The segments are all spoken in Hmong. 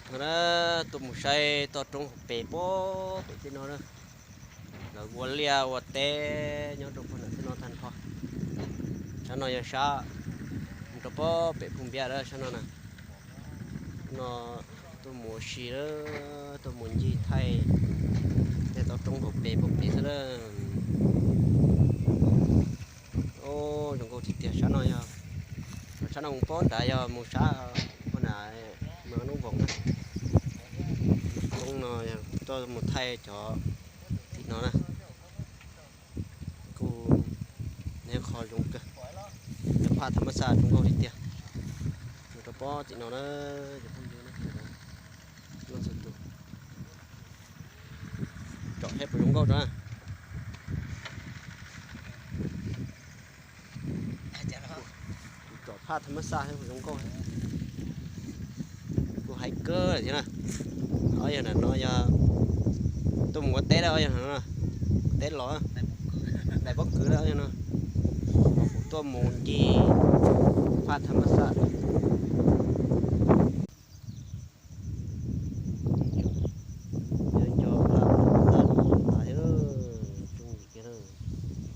No na, tuaj mus saib toj roob hauv pes pob pem tej no na. Lawv ua liaj ua teb nyob rau puag nram tej no tag nrho. Sab no yog sab mus rau pob pem Phooj Npiab lawm sab no na. No tuaj mus ua si lawm, tuaj mus ncig thaij tej toj roob hauv pes pob pem xwb lawm. Zoo nkauj tiag tiag sab no yog, sab no mus pob nrad yog mus sab, ua na, mus Nub Voos na. Roob no yog tuaj mus thaij cov tim no na. Kuj nyob qhov zoo kawg, yog phaj tham mab xaj zoo nkauj tiag tiag. Mus rau pob tim no na, cov phooj ywg na, tsom saib puas zoo nkauj na. Tsom phaj tham mab xaj puas zoo nkauj. Kuj hais kawg thiab na. Ob yog nram no yog tuaj mus ua teb lawm, ob yog nram no teb los, daim pob kws lawm ob yog no. Kuv tuaj mus ncig phaj tham mab xaj. Nco phaj tham mab xaj, tsooj yim kiag.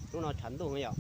Hnub no tshav ntuj yom.